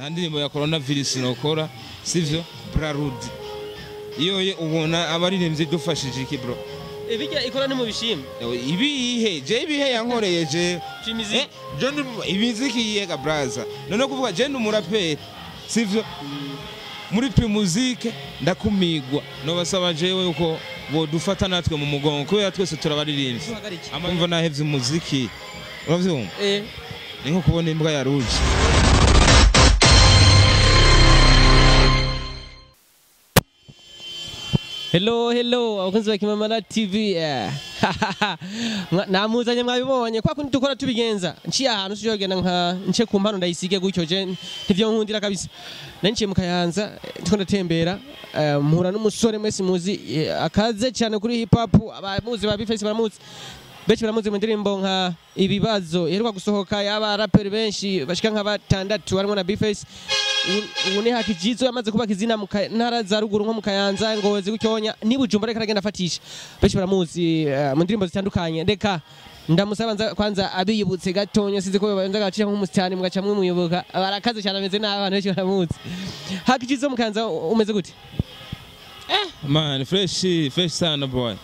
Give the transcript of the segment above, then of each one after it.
Nta ndirimbo ya coronavirus nokora, sivyo? Brarud iyo ubona abaririmbyi dufashije iki bro? Bijya ikora ni mu bishimwe. Ibihe je ibihe yankoreye je imiziki je imiziki yega braza. None kuvuga je ndi umuraperi, sivyo? Muri Primusic ndakumigwa, nobasaba jewe uko bodufata natwe mu mugongo kubera twese turabaririmbyi. Amva nahevye umuziki, uravyumva? Ni nko kubona imbwa ya rouge. Hello hello abakunzi ba Kimamara TV. Namuzanye mwabibonye kwa kundi dukora tubigenza. Nciye ahantu sijogenda nka nce ku mpano ndayisige gutyo je ntivyo nkundira kabisa. Nanciye mu Kayanza ndiko ndatembera, mpura n'umusore mwese muzi akaze cyane kuri hip hop, abamuzi ba Bface baramuzi. Benshi baramuzi mu ndirimbo nka ibibazo iheruka gusohoka yaba rapper benshi bashika nka batandatu harimo na Bface. Ubu ni Hakijizo yamaze kubaka izina mu ntara za ruguru nko mu Kayanza, Ngozi, Gutyonya ni Bujumbura, reka aragenda afatisha. Benshi baramuzi mu ndirimbo zitandukanye. Reka ndamusaba kwanza abiyibutse gatonya, size ko babanza gacisha nk'umusitani mugaca mwimuyoboka. Barakaze cyane ameze nabi, abantu benshi baramuzi. Hakijizo mu Kayanza umeze gute? Man, fresh fresh sana boy.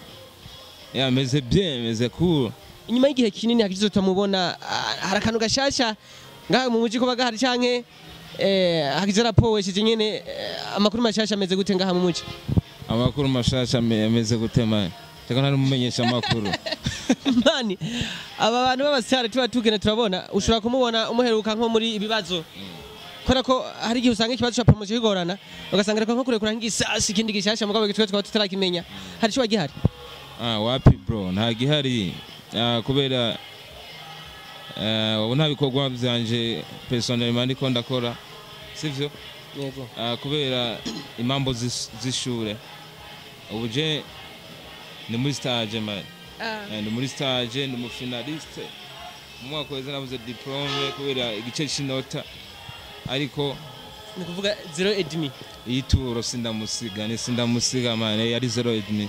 Yeah, meze bien, meze cool. Inyuma y'igihe kinini Hakijizo tutamubona, hari akantu gashasha ngaha mu muji ko bagahari canke Hakijizo rapowesheje nyene? Amakuru mashasha ameze gute ngaha mu muji? Amakuru mashasha ameze gute man? Reka ntari umumenyesha amakuru. Mani, aba bantu b'abasitari tuba tugenda turabona, ushobora kumubona umuheruka nko muri ibibazo. Kubera ko hari igihe usanga ikibazo ca promotion kigorana, ugasanga reka nko kurekura nk'igisasi ikindi gishasha mugabo twe twaba tutarakimenya. Hari ico gihari? Wapi bro, nta gihari. Kubera ubu nta bikorwa vyanje personnellement ndiko ndakora, sivyo? Yego. Kubera impamvu z'ishure. Ubu je ni muri stage man. Ndi muri stage, ndi mu finaliste. Mu mwaka weze nabuze diplome kubera igice c'inota, ariko ni kuvuga 0.5. Ituro sindamusiga, ni sindamusiga man, yari 0.5.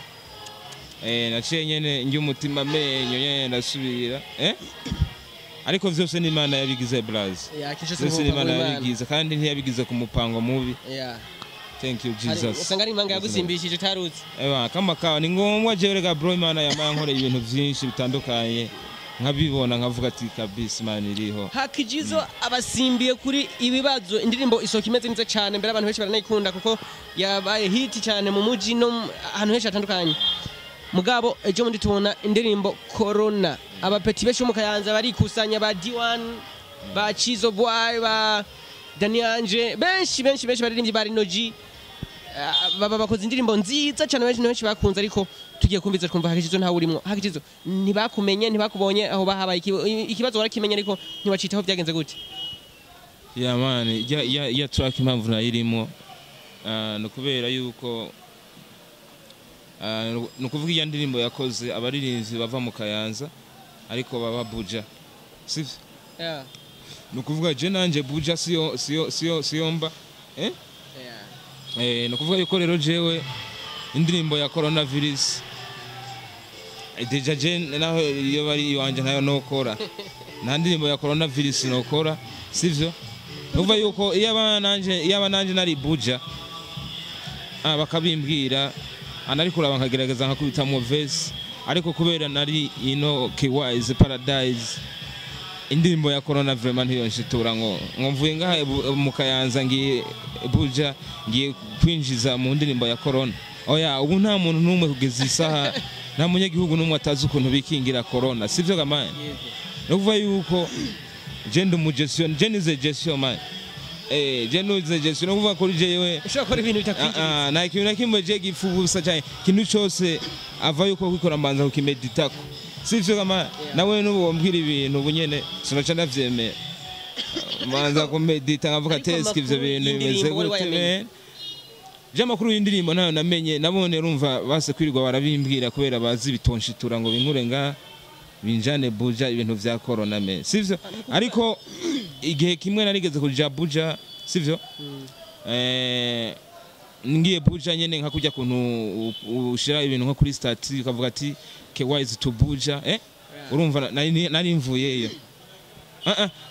Naciye nyene njye umutima menyo nyene ndasubira. Ariko vyose ni Imana yabigize blaze. Vyose ni Imana yabigize, kandi ntiyabigize ku mupango mubi. Thank you Jesus. Usanga ari imanga yagusimbishije utaruzi. Ewa kama kawa ni ngombwa jewe rega bro, Imana yamankoreye ibintu vyinshi bitandukanye nkabibona nkavuga ati kabisa Imana iriho. Hakijizo abasimbiye kuri ibibazo, indirimbo isoka imeze neza cyane, mbere abantu benshi baranayikunda kuko yabaye hit cyane mu muji no ahantu henshi hatandukanye. Mugabo ejo mundi tubona indirimbo Corona, abapeti benshi mu Kayanza barikusanya, ba D1, ba Chizo Boy, ba Daniel benshi benshi benshi baririmbyi ba Rinoji baba bakoze indirimbo nziza cyane, benshi benshi bakunze, ariko tugiye kumviza twumva Hakijizo ntawe urimo. Hakijizo ntibakumenye, ntibakubonye aho bahabaye ikibazo warakimenya ariko ntiwacitaho, byagenze gute? Yeah man, ya track impamvu nayirimo no kubera yuko nukuvuga iya ndirimbo yakoze abaririmbyi bava mu Kayanza ariko baba Buja, sivyo? Yeah. Nukuvuga je nanje Buja siyo siyo siyo siyomba. Yeah. Nukuvuga yuko rero jewe indirimbo ya coronavirus deja je naho iyo bari iwanje nayo nokora. Nta ndirimbo ya coronavirus nokora, sivyo? Nukuvuga yuko iyo nanje nari Buja bakabimbwira anari kuraba nkagerageza nkakubita mu verse, ariko kubera nari ino KY's Paradise indirimbo ya corona vraiment ntiyo nshitura ngo mvuye ngaha mu Kayanza ngiye Buja ngiye kwinjiza mu ndirimbo ya corona. Oya, ubu nta muntu numwe kugeza isaha, nta munyagihugu numwe atazi ukuntu bikingira corona, sivyo gamane? Nukuvuga yuko je ndi mu gestion, je nize gestion man. Je nize gestion, nukuvuga kuri jewe ushobora gukora ibintu bitakwinjiriza. Na ikintu nakimwe je gipfubusa cyane, ikintu cyose ava yuko kwikora mbanza kukimeditako, sivyo gamane? Nawe nubu wombwira ibintu ubu nyene sinaca ndavyemera, mbanza kumedita nkavuga test ivyo bintu bimeze gute. Je amakuru y'indirimbo nayo namenye, nabone urumva base kwirirwa barabimbwira kubera bazi bitonshitura ngo binkure nga binjane Buja ibintu vya corona me, sivyo? Ariko igihe kimwe narigeze kuja Buja, sivyo? Ngiye Buja nyene nka kujya kuntu ushira ibintu nko kuri statut ukavuga ati KY's to Buja, urumva nari mvuyeyo.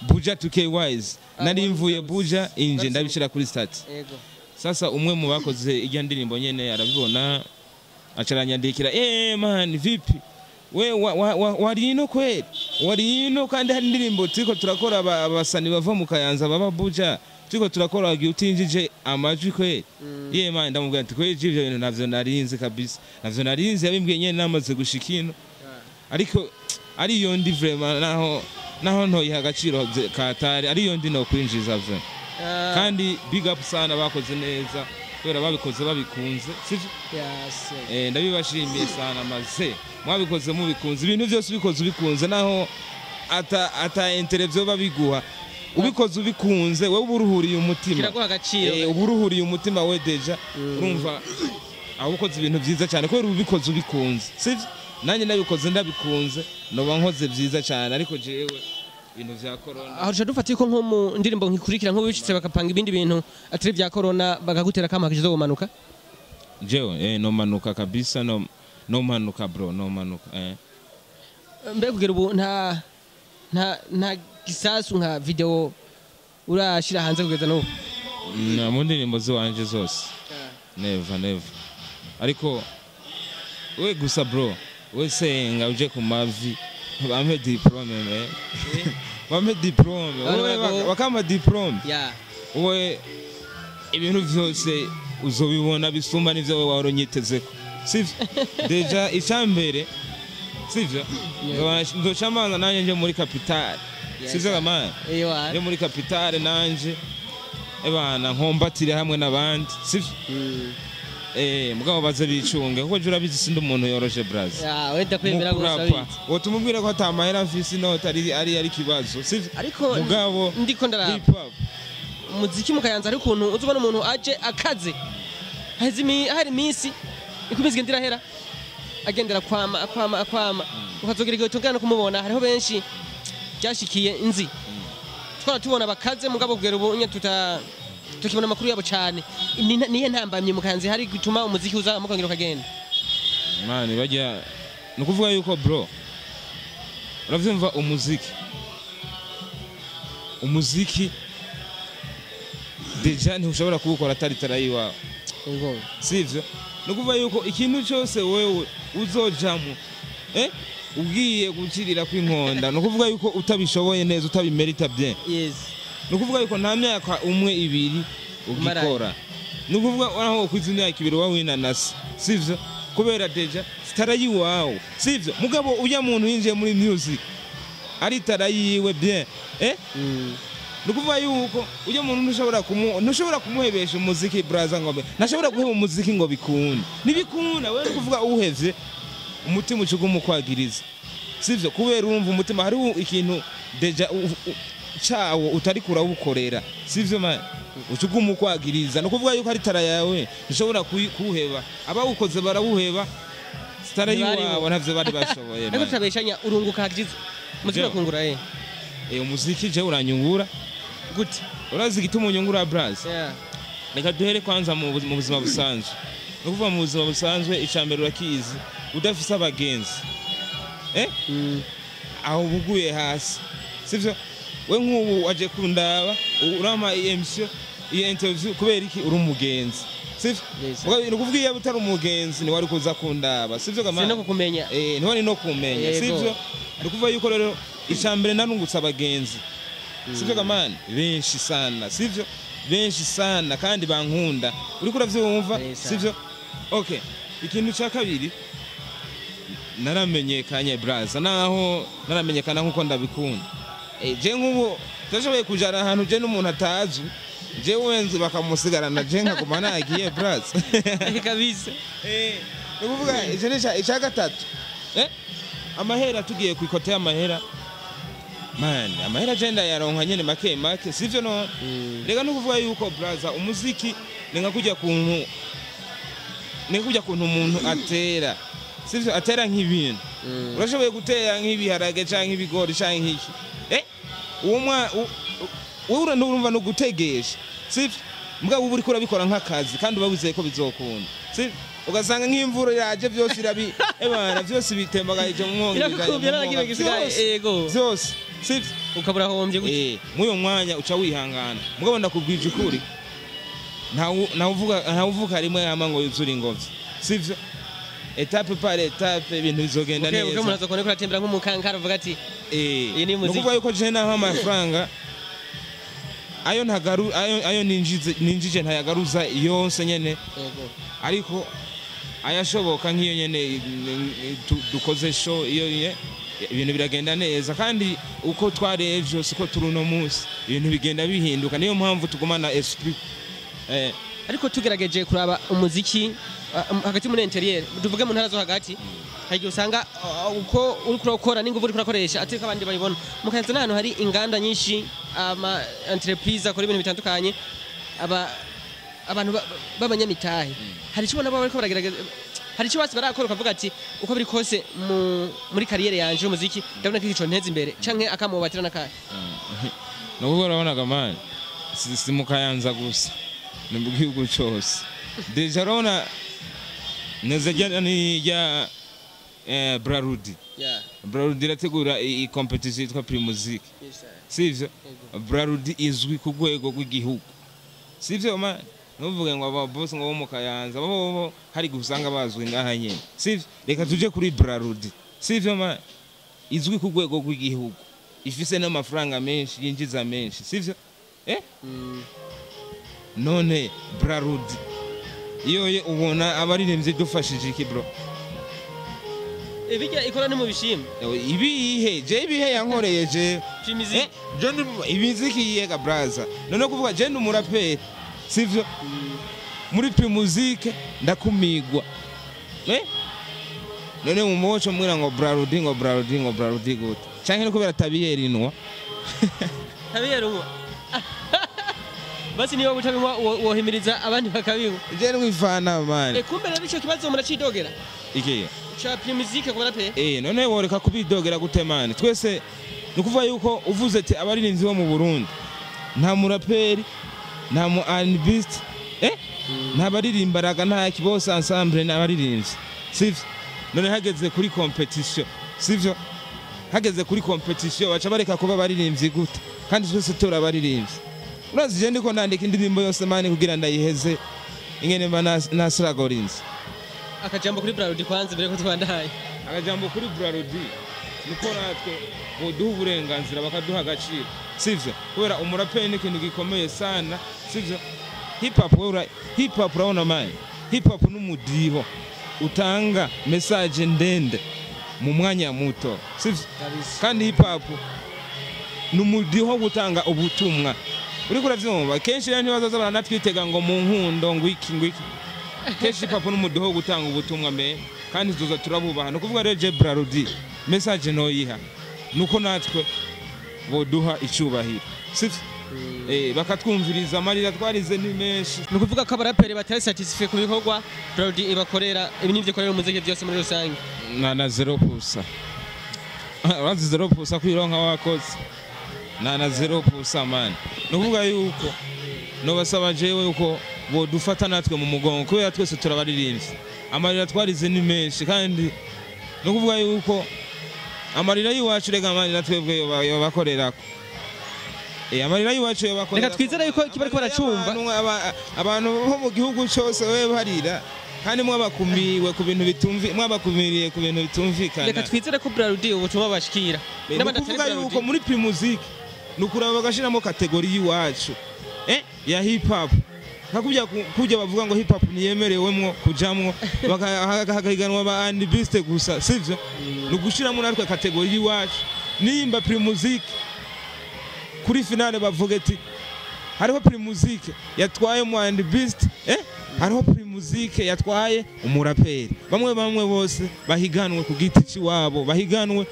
Buja to K-Wise. Ah, Nari mvuye wari Buja inje Wari ndabishira kuri status. Yego. Sasa umwe mu bakoze ijya ndirimbo nyene arabibona, acaranyandikira: "Eh man, vipi we, wari ino kweli, wari ino kandi hari indirimbo turiko turakora, abasani bava mu Kayanza baba Buja, turiko turakora, wagiye utinjije amajwi kweli?" Ye man, ndamubwira ati: "Kweli ivyo bintu navyo narinzi kabisa, navyo narinzi." Yabimbwiye nyene namaze gushika ino, ariko ariyo ndi vraiment, naho ntoyiha agaciro katari, ariyo ndi no kwinjiza vraiment. Kandi big up sana, bakoze neza kubera babikoze babikunze, sivyo? Yes. Ndabibashimiye sana, maze mwabikoze mubikunze. Ibintu byose ubikoze ubikunze, naho ata intérêt vyoba biguha, ubikoze ubikunze, wewe uba uruhuriye umutima. Kiraguha agaciro. Uba uruhuriye umutima we déjà, urumva aho ukoze ibintu byiza cyane kubera ubikoze ubikunze, sivyo? Nanjye nabikoze ndabikunze, noba nkoze byiza cyane, ariko jewe ibintu vya corona. Aho duca dufata yuko nko mu ndirimbo nkikurikira, nk'ubu bicitse bakapanga ibindi bintu atari bya corona, bakagutera kama kizo kumanuka? Jewe nomanuka kabisa, no nomanuka bro, nomanuka. Mbe kugera ubu nta gisasu nka video urashira hanze kugeza n'ubu? Mu ndirimbo ziwanje zose, never, never. Ariko we gusa bro, we senga uje ku mavi bampe diplôme, me bampe diplôme. Abantu Wewe bakampa diplôme, we ibintu vyose uzobibona bisumba n'ivyo wewe wari unyitezeko, sivyo? Déjà icambere, sivyo, nzoca manza nanje nje muri capitale, sivyo kamana? Ewa. Nje muri capitale nanje, ebana, nkombatire hamwe n'abandi, sivyo? Mugabo baze bicunge, kuko je urabizi sindi umuntu yoroshe, braza. Ya, wenda kwemera gusa. Mukurapa Bizi. wotuma ubwira ko ata mahera mfise, inoti ari ikibazo, sivyo? Ariko mugabo ndiko ndaraba hip hop umuziki mu Kayanza, ari ukuntu uzubona umuntu aje akaze, haheze hari iminsi ikomeza igenda irahera, agendera kwama akwama akwama, ukazogera igihe utongera no kumubona. Hariho benshi byashikiye nzi, twara tubona bakaze, mugabo kugera ubu nye tuta tukibona amakuru yabo cyane. Niye ntambamye mu Kayanza hari gutuma umuziki uza mukongera ukagenda? Mani, bajya ni ukuvuga yuko bro, uravyumva, umuziki déjà ntushobora kuwukora atari tara yiwawe, sivyo? Ni ukuvuga yuko ikintu cyose wewe uzojamo, ugiye gucirira kw'inkonda, ni ukuvuga yuko utabishoboye neza, utabimerita bien, ni ukuvuga yuko nta myaka umwe ibiri ugikora. Ni ukuvuga aho kwiza imyaka 2 uba winanasi, sivyo? Kubera déjà sitara yiwawe, sivyo? Mugabo ujya muntu yinjiye muri music ari tara yiwe bien, ni ukuvuga yuko ujya muntu ntushobora kumuhebesha umuziki, braza, ngo ntashobora guheba umuziki ngo bikunde. Ntibikunda. Wewe ni ukuvuga uwuhevye umutima uca umukwagiriza, sivyo? Kubera urumva umutima hariho ikintu déjà cawo utari kurawukorera, sivyo man? Uca umukwagiriza. Ni ukuvuga yuko ari tara yawe, ntushobora kuwuheba. Abawukoze barawuheba, sitara Ntibaribo. yiwabo ntavyo bari bashoboye. Ariko Man. tutabeshanya, urunguka hagize umuziki? Jewe. Urakungura? Umuziki je uranyungura. Gute? Urazi igituma unyungura, braza? Reka duhere kwanza mu buzima busanzwe. Ni ukuvuga mu buzima busanzwe, icambere urakizi, udafise abagenzi, aho ubuguye hasi, sivyo? We nk'ubu waje kundaba, urampa iyi émission, iyi interview, kubera iki? Uri umugenzi, sivyo? Yes. Mugabo ni ukuvuga iyo utari umugenzi ntiwari kuza kundaba, sivyo Si no gamana? kukumenya. Ntiwari no kumenya. Yego. Sivyo? Ni ukuvuga yuko rero icambere narungutse abagenzi, sivyo gamana? Benshi sana, sivyo? Benshi sana kandi bankunda, uriko uravyumva? Yes, sir. Sivyo? Okay, ikintu ca kabiri, naramenyekanye braza, naho naramenyekana nkuko ndabikunda. Je nk'ubu turashoboye kujana ahantu je n'umuntu atazwi, je wenzi bakamusigarana, je nkaguma nagiye, braza. Kabisa. Ni ukuvuga ico ni ica gatatu. Amahera, tugiye ku ikote y'amahera man, amahera je ndayaronka nyene make make, sivyo? No reka no kuvuga yuko braza, umuziki ni nka kujya kuntu, ni nka kujya kuntu umuntu atera, sivyo? Atera nk'ibintu, urashoboye gutera nk'ibiharage canke ibigori canke nk'iki, uwo mwa wowe urumva no gutegesha, sivyo? Mugabo uba uriko urabikora nk'akazi kandi uba wizeye ko bizokunda, sivyo? Ugasanga nk'imvura yaje, byose irabi, ebana, byose bitembagaje mu mwonga. Irakukubye, nta na kimwe gisigaye. Yego. Byose, sivyo? Ukabura hombye gutya. Muri uyo mwanya uca wihangana, mugabo ndakubwije ukuri, ntawuvuga rimwe yama ngo yuzure ingobyi, sivyo? Étape par étape ibintu bizogenda Buke buke neza. Umuntu azokubona ko uratembera nk'umukankara, uvuga ati iyi ni muziki. Nukuvuga yuko je naho amafaranga ayo ntagaru, ayo ninjije ntayagaruza yose nyene, ariko ayashoboka nk'iyo nyene dukoze show, iyo ibintu biragenda neza. Kandi uko twarevyo siko turi uno munsi, ibintu bigenda bihinduka, niyo mpamvu tugumana esprit. Ariko tugerageje kuraba umuziki hagati muri intérieur, tuvuge mu ntara zo hagati, hari igihe usanga uko uriko urakora n'inguvu uriko urakoresha atari ko abandi babibona. Mu Kayanza n'ahantu hari inganda nyinshi, ama entreprise akora ibintu bitandukanye, aba abantu b'abanyamitahe, hari icyo ubona baba bariko baragerageza, hari icyo basi barakora ukavuga ati uko biri kose muri carrière yanje y'umuziki ndabona ko ico nteza imbere, canke akamubatira n'akahe? Nukuvuga urabonaga man, si mu Kayanza gusa, ni mu gihugu cyose. Déjà urabona neza rya ni rya Brarudi. Brarudi irategura i competition yitwa Primusic, sivyo? Brarudi izwi ku rwego rw'igihugu, sivyo man? Ntuvuge ngo aba boss ngo bo mu Kayanza bo hari gusanga bazwi ngaha nyene, sivyo? Reka tuje kuri Brarudi, sivyo man? Izwi ku rwego rw'igihugu, ifise n'amafaranga menshi, yinjiza menshi, sivyo? None Brarudi iyo ubona abaririmbyi dufashije iki, bro? Bijya ikora ni mu bishima. Ibihe je, ibihe yankoreye je? Primusic. Je imiziki yega braza. None kuvuga je ndi umuraperi, sivyo? Muri Primusic ndakumigwa. None mu muco mwira ngo Brarudi, ngo Brarudi, ngo Brarudi gute? Canke no kubera tabiyeri inwa? Tabiyeri unywa. Basi niba utabinywa wohimiriza abandi bakabinywa. Je nwivana man. Kumbe rero ico kibazo muracidogera Iki? ca Primusic ku baraperi. None woreka kubidogera gute man? Twese ni ukuvuga yuko uvuze ati abaririmbyi bo mu Burundi, nta muraperi, nta mu R&Bist, nta baririmbaraga, nta ki, bose ensemble ni abaririmbyi, sivyo? None hageze kuri competition, sivyo, hageze kuri competition baca bareka kuba abaririmbyi gute kandi twese turi abaririmbyi? Urazi je ndiko ndandika indirimbo yose man kugira ndayiheze, ingene mba nasiragorinze. Akajambo kuri Brarudi kwanza mbere ko tubandanye. Akajambo kuri Brarudi niko natwe boduha uburenganzira, bakaduha agaciro, sivyo? Kubera umuraperi ni ikintu gikomeye sana, sivyo? Hip hop wewe hip hop urabona man, hip hop n'umudiho utanga message ndende mu mwanya muto, sivyo? Kandi hip hop ni umudiho wo gutanga ubutumwa, uriko uravyumva? Kenshi rero ntibazoza baranatwitega ngo mu nkundo, ngo iki, ngo iki. Kenshi hip hop n'umudiho wo gutanga ubutumwa me, kandi tuza turabubaha. Ni ukuvuga rero je Brarudi message noyiha nuko natwe boduha icubahiro, sivyo? Bakatwumviriza, amarira twarize ni menshi. Ni ukuvuga ko abaraperi batari satisfait ku bikorwa Brarudi ibakorera, ibi nivyo ikorera umuziki byose muri rusange. Na 0%, urazi 0% kwironka wakoze na 0% man. Ni ukuvuga yuko nobasaba jewe yuko bodufata natwe mu mugongo, kubera twese turabaririmbyi, amarira twarize ni menshi. Kandi ni ukuvuga yuko amarira y'iwacu rega man natwebwe yobakorerako. Amarira y'iwacu yobakorerako. Reka twizere yuko kiba bariko baracumva. Abantu bo mu gihugu cyose we barira kandi mwabakumiwe ku bintu bitumvi, mwabakumiriye ku bintu bitumvikana. Reka twizere ko Brarudi ubutumwa bashikira. Ni N'abandi atari ukuvuga Brarudi. yuko muri Primusic ni ukuraba bagashiramo catégorie y'iwacu ya hip hop, nka kurya bavuga ngo hip hop ntiyemerewemwo kujamwo, hagahiganwa ba R&Bist gusa, sivyo? Ni ugushiramo natwe catégorie y'iwacu. Nimba Primusic kuri finale bavuga ati hariho Primusic yatwaye mu R&Bist, hariho Primusic yatwaye umuraperi, bamwe bamwe bose bahiganwe ku giti ciwabo, bahiganwe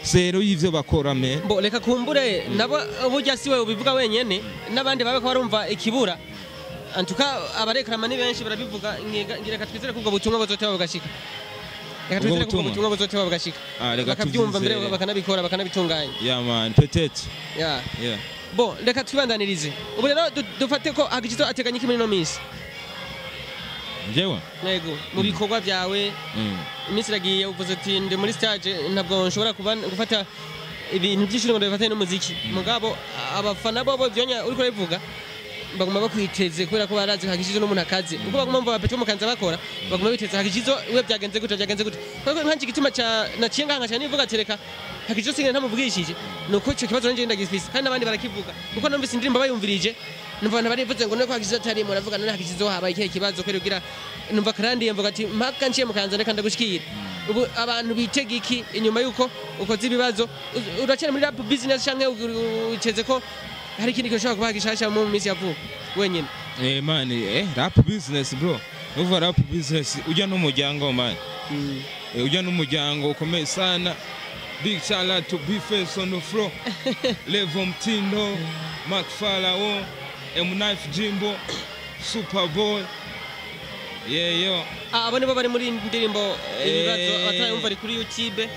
sero y'ivyo bakora me. Bo reka kumbure nabo burya si wewe ubivuga wenyene, n'abandi babe ko barumva ikibura. Antuka abarekrama ni benshi barabivuga, ngira reka twizere ko ubwo butumwa buzoteba bugashika. Reka Ubwo twizere ko ubwo butumwa? butumwa buzoteba bugashika. Ah, reka Bakabyumva mbere, tuvyizere. bakanabikora, bakanabitunganya. Yeah man, peut-être. Yeah. Yeah. Bo reka twibandanirize. Ubu rero dufate ko Hakijizo ateganya iki muri ino minsi? Jewe Yego, mu bikorwa byawe iminsi iragiye, uvuze ati ndi muri stage, ntabwo nshobora kuba gufata ibintu byinshi ngo ndabifatanye n'umuziki. Mugabo abafana bobo byonya uriko urabivuga baguma bakwiteze, kubera ko barazi Hakijizo n'umuntu akaze. Uko baguma bumva abapeti bo mu Kayanza bakora, baguma biteze Hakijizo we byagenze gute, byagenze gute. Kuko nkanje igituma ca naciye ngaha nkaca nivuga ati reka Hakijizo singe ntamuvugishije, nuko ico kibazo nanje ndagifise kandi n'abandi barakivuga, kuko numvise indirimbo bayumvirije, numva abantu barivuze ngo none ko Hakijizo atarimo, aravuga none Hakijizo habaye ikihe kibazo? Kwera ugira numva karandiye, mvuga ati mpaka nciye mu Kayanza, reka ndagushikira. Ubu abantu bitega iki inyuma yuko ukoze ibibazo? Uracyari muri rap business canke witeze ko hari ikindi kintu ushobora kubaha gishasha mu minsi ya vuba wenyine? Eh man, rap business bro, uva rap business ujya n'umuryango man. Ujya n'umuryango ukomeye sana. Big shout out to B-Face on the floor, Levo Mtindo, Mark Farao, M Knife, Jimbo, Superboy, yeah yo. Ah, abo nibo bari muri indirimbo ibibazo. Abatarayumva ari kuri YouTube,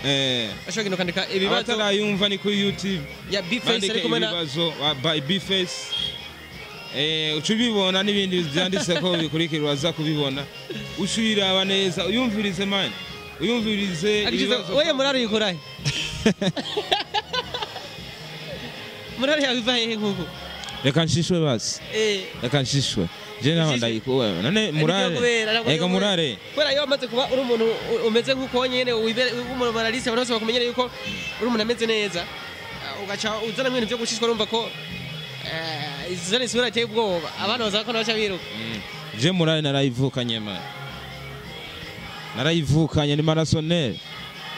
ashobora kugenda ukandika ibibazo. Abatarayumva ni kuri YouTube. Ya B-Face ari Bandike kumwe na ibibazo by B-Face, uca ubibona n'ibindi byanditse ko bikurikira, uraza kubibona, uca uyiraba neza, uyumvirize man, uyumvirize. Hakijizo, ibibazo. Oye, murari uyikurahe? Murari yawe iva hehe nkuku? Reka nshishwe basi. Reka nshishwe je naho. Nshishwe. Ndayikuwe none murare. Kubera ntabwo Ega murare. Kubera iyo wamaze kuba uri umuntu umeze nk'uko nyene w'umumoraliste, abantu bose bakumenyere yuko uri umuntu ameze neza. Ah, ugaca uzana ibintu byo gushishwa, urumva ko izana isura iteye ubwoba, abana baza ko nabaca biruka. Je murare narayivukanye man, narayivukanye, ni marasonere.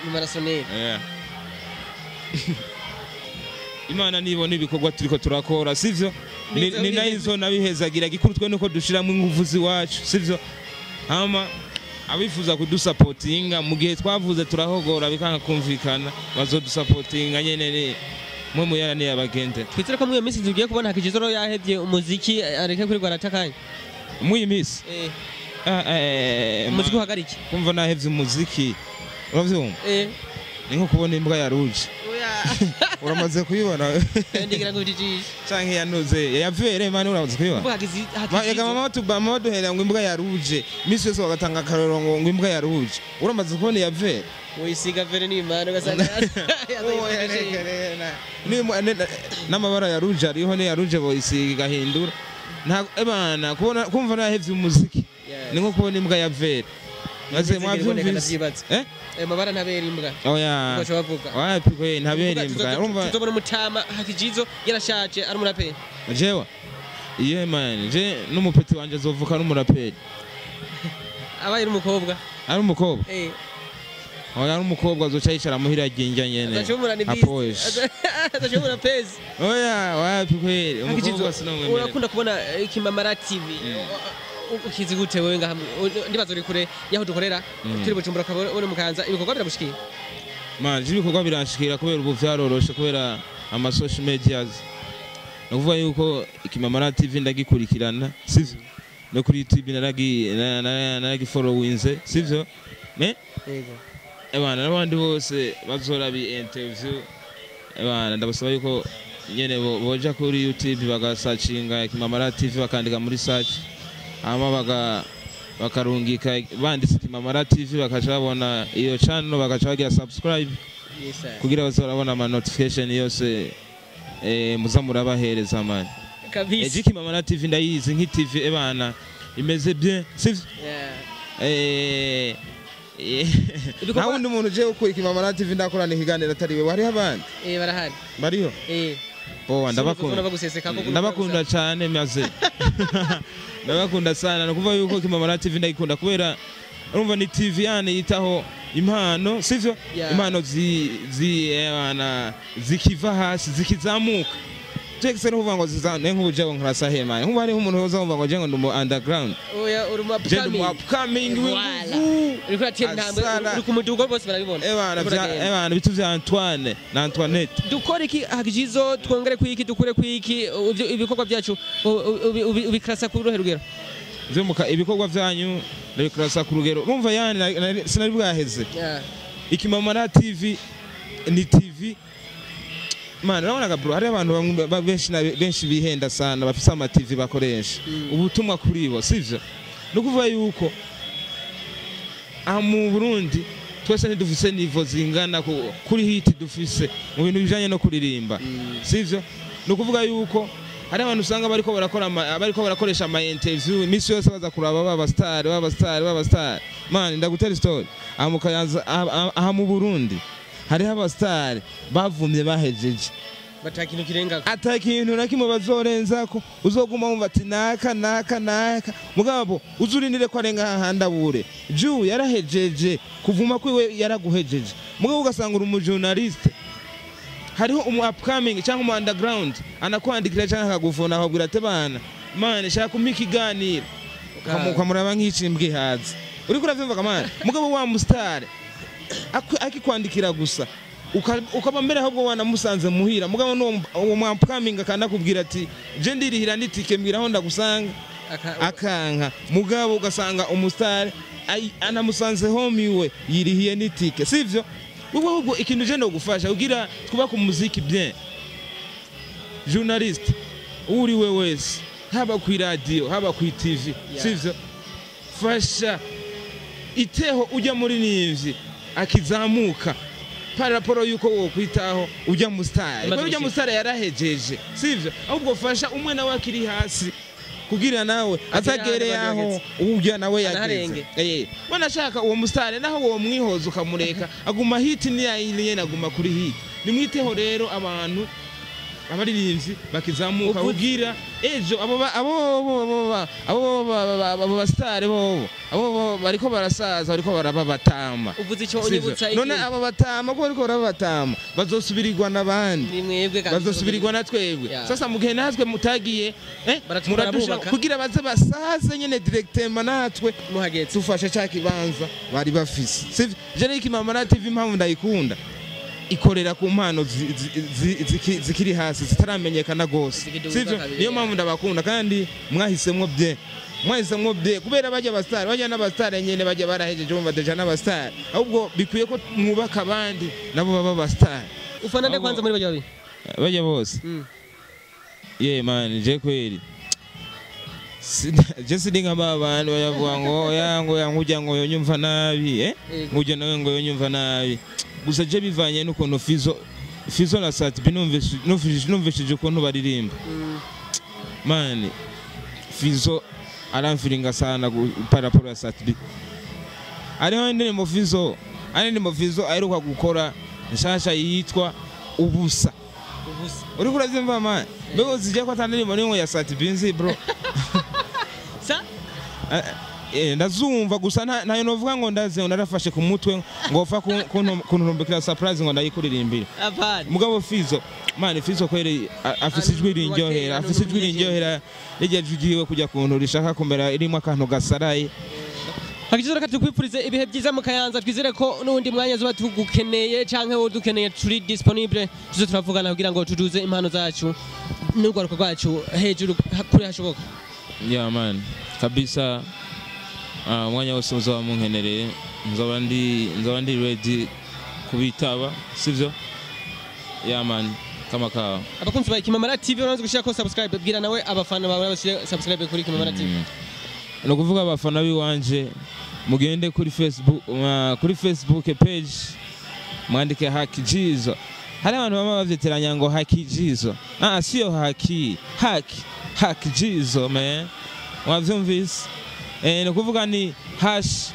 Ni marasoneri. Yeah. Imana nibona ibikorwa turiko turakora, sivyo? Ni nayizo nabihezagira. Gikuru twe nuko dushiramo ingufu ziwacu, sivyo? Hama abifuza kudusapotinga mu gihe twavuze turahogora bikanga kumvikana, bazodusapotinga nyene, ni mwe muyara ni abagende. Twizere ko muri iyo minsi tugiye kubona Hakijizo rero yahevye umuziki, areke kuri rwaratakanya. Muri iyi minsi Umuziki uhagarike. Kumva nahevye umuziki, uravyumva? Ni nko kubona imbwa ya rouge. Oya. Uramaze kuyibona? Ndigira ngo bijijishe. Canke yanuze yavere mani, uramaze kuyibona? Kuvuga Ega Hakijizo mama tuba mama duhera ngo imbwa ya rouge, misi yose bagatanga akarorero ngo imbwa ya rouge. Uramaze kubona iya vere? Wisiga vere ni imana ugasanga N'amabara ya rouge ariho, ni ya rouge boyisiga igahindura. Nta ebana kubona kumva nahevye umuziki ni nko kubona imbwa ya vere maze mwavyumvise. Ndavyibaza. Ayo mabara ntabera imbwa. Oya. Uko bavuga. Wapi kwe, ntabera imbwa, urumva? Tuzobona umutama Hakijizo yarashaje ari umuraperi. Jewe, yeah man, je n'umupeti wanje azovuka ari umuraperi. Abaye ari umukobwa? Ari umukobwa? Eh. Oya, ari umukobwa azoca yicara muhira aginja nyene. Azashobora ni bisi. Apoje. Azashobora pezi. Oya, wapi kweli, Hakijizo, umukobwa sinomwemerera. urakunda kubona Ikimamara TV? Ukizi gute wewe ngaha? Ndibaza uri kure yaho dukorera, turi Bujumbura ukaba uri mu Kayanza, ibikorwa biragushikiye? Man, je ibikorwa biranshikira kubera ubu vyaroroshe, kubera ama social medias. Ni ukuvuga yuko Ikimamara TV ndagikurikirana, sivyo? No kuri YouTube naragifollowinze, sivyo? Me Yego. ebana n'abandi bose bazora bi interview, ebana ndabasaba yuko nyene boja kuri YouTube bagasacinga Ikimamara TV, bakandika muri search, hama bakarungika banditse Ikimamara TV, bakaca babona iyo channel, bakaca bagira subscribe Yes sir. kugira bazorabona ama notification yose muza murabahereza man. Kabisa. Eji Ikimamara TV ndayizi nk'i TV ebana imeze bien, sivyo? Yeah. Nta wundi muntu uje gukura Ikimamara TV ndakorana ikiganiro atari wewe, hariho abandi? Eh, barahari. Bariho? Eh. Poa, ndabakunda. Baguseseka ko Ndabakunda cyane, maze ndabakunda sana. Ni ukuvuga yuko Ikimamara TV ndayikunda kubera urumva ni TV yani yitaho impano, sivyo? Yeah. Impano zi zi ebana zikiva hasi zikizamuka. Twese no kuvuga ngo zizane nk'ubu jewe nkrasa hema, nkubu hariho umuntu yoza wumva ngo je ngo ndi mu underground. Oya, uri mu Je ndi mu upcoming. upcoming Voilà. w'inguvu. Uriko uratera intambwe. Asara. Uri ku mudugo, bose barabibona. Ebana Uriko uragenda. ebana bitu vya Antoine na Antoinette. Dukora iki Hakijizo? Twongere kwiki, dukure kwiki? Ibikorwa byacu ubikrasa ku ruhe rugero? Vyo muka ibikorwa vyanyu ndabikurasa ku rugero, urumva yani sinari bwaheze. Yeah. Ikimamara TV ni TV man, urabona bro, hari abantu bamwe benshi benshi bihenda sana bafise ama TV bakoresha. Ubutumwa kuri bo, sivyo? No kuvuga yuko aha mu Burundi twese ntidufise niveau zingana kuri hit dufise mu bintu bijanye no kuririmba, sivyo? Ni ukuvuga yuko hari abantu usanga bariko barakora bariko barakoresha ama interview iminsi yose, baza kuraba baba star, baba star, baba star. Man, ndagutera story aha mu Kayanza, aha mu Burundi hariho aba star bavumye bahejeje. Bata kintu kirenga. Ata kintu na kimwe bazorenzako. Uzoguma wumva ati naka naka naka, mugabo uzurindire ko arenga hahandi abure ju yarahejeje kuvuma kwiwe, yaraguhejeje. Mugabo ugasanga uri umujournaliste, hariho umu upcoming cyangwa umu underground anakwandikira cyangwa akagufona akabwira ati: "Bana man, shaka kumpa ikiganiro." Ukamuraba nk'icimbwe ihaze, uriko uravyumva kamana? Mugabo wa mustar akikwandikira gusa ukaba mbere ahubwo wanamusanze muhira, mugabo n'uwo uwo mu upcoming akanakubwira ati: "Je ndirihira n'itike, mbwira aho ndagusanga." Akanka. Mugabo ugasanga umustar anamusanze home iwe, yirihiye n'itike, sivyo? Wowe ahubwo ikintu je nogufasha kugira twubake umuziki bien, journaliste uwo uri we wese, haba ku radio, haba ku TV, sivyo? Fasha iteho ujya muri nimvyi akizamuka par rapport yuko wokwitaho ujya mu star. Imaze ujya mu gushika. star yarahejeje, sivyo? Ahubwo fasha umwe nawe akiri hasi kugira nawe azagere ahandi aho ujya nawe yageze. Anaharenge. Wanashaka uwo mustar naho uwo mwihoza ukamureka aguma hit, ni yayindi nyene aguma kuri hit. Nimwiteho rero abantu abaririmbyi bakizamuka kugira ejo abo abo abo abo basitari bobo abo bariko barasaza, bariko baraba batama. Uvuze icyo Sivyo? unyibutsa None iki? abo batama ko bariko baraba batama bazosubirirwa n'abandi? Ni mwebwe kandi. Bazosubirirwa na twebwe. Sasa mugihe natwe mutagiye muradusha barabubaka. Kugira baze basaze nyene directement natwe muhageze. Tufashe ca kibanza bari bafise, sivyo? Je rero Ikimamara TV impamvu ndayikunda, ikorera ku mpano zikiri hasi, zitaramenyekana gose. Zikiduga Sivyo? kabiri, Niyo mpamvu ndabakunda kandi mwahisemwo bye, mwahisemwo bye, kubera bajya abasitari, bajya n'abasitari nyene bajya barahejeje, bumva déjà n'abasitari. Ahubwo bikwiye ko mwubaka abandi nabo baba abasitari. Ufana nde kwanza muri bajya babiri? Bajya bose? Ye man, je kweli je sindi nka ba bantu bayavuga ngo ya ngo ya ngujya ngo yonyumva nabi. Yego. Ngujya nawe ngo yonyumva nabi. Gusa je bivanye n'ukuntu Fizo na Sat-B numvishije ukuntu baririmba, man, Fizo aramfiringa sana par rapport ya Sat-B. Hariho indirimbo Fizo, hari indirimbo Fizo aheruka gukora nshasha yitwa Ubusa. Ubusa. Uriko uravyumva man? Mbega uzije ko atandirimbo nimwe ya Sat-B nzi, bro? Sa Ndazumva gusa ntayo novuga ngo ndaze narafashe ku mutwe ngo fa kunturumbikira surprise ngo ndayikuririmbire. Apana. Mugabo Fizo man, Fizo kweri afise ijwi rinryohera, afise ijwi rinryohera, rijya jwi ryiwe kujya kuntu rishaka kumera irimo akantu gasaraye. Hakizo, reka tukwifurize ibihe byiza mu Kayanza. Twizere ko n'undi mwanya zuba tugukeneye canke wowe dukeneye turi disponible, tuze turavugana kugira ngo tuduze impano zacu n'urwaruka rwacu hejuru kure hashoboka. Yeah man, kabisa. Umwanya wose muzaba munkenereye nzoba ndi ready kubitaba, sivyo? Yeah man, kama kawa. Abakunzi ba Ikimamara TV bamaze gushira ko subscribe, bwira nawe abafana bawe bashyire subscribe kuri Ikimamara TV. Ni ukuvuga abafana b'iwanje mugende kuri Facebook, kuri Facebook page mwandike Haki Jizo. Hari abantu bama bavyitiranya ngo Haki Jizo. Ah, siyo Haki Haki Haki Jizo man, wavyumvise? Ni ukuvuga ni hash,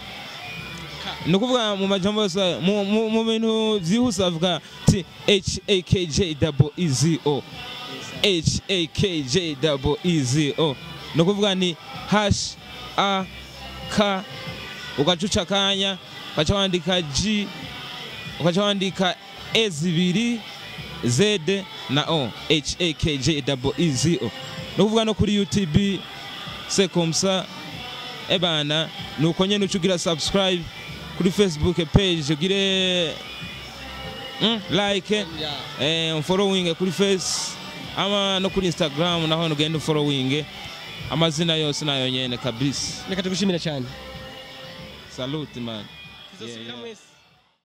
ni ukuvuga mu majambo yose mu bintu vyihuse bavuga ti H A K J double E Z O, H A K J double E Z O. Ni ukuvuga ni hash A K, ugacuca akanya ugaca wandika G, ugaca wandika E zibiri, Z na O, H A K J double E Z O. Ni ukuvuga no kuri YouTube c'est comme ça. Ebana, nuko nyene uca ugira subscribe kuri Facebook page, ugire like, following kuri face ama no kuri Instagram naho ugenda following, amazina yose nayo nyene kabisa. Reka tugushimire cyane. Salute man. Tuzosubira Yeah. mwese.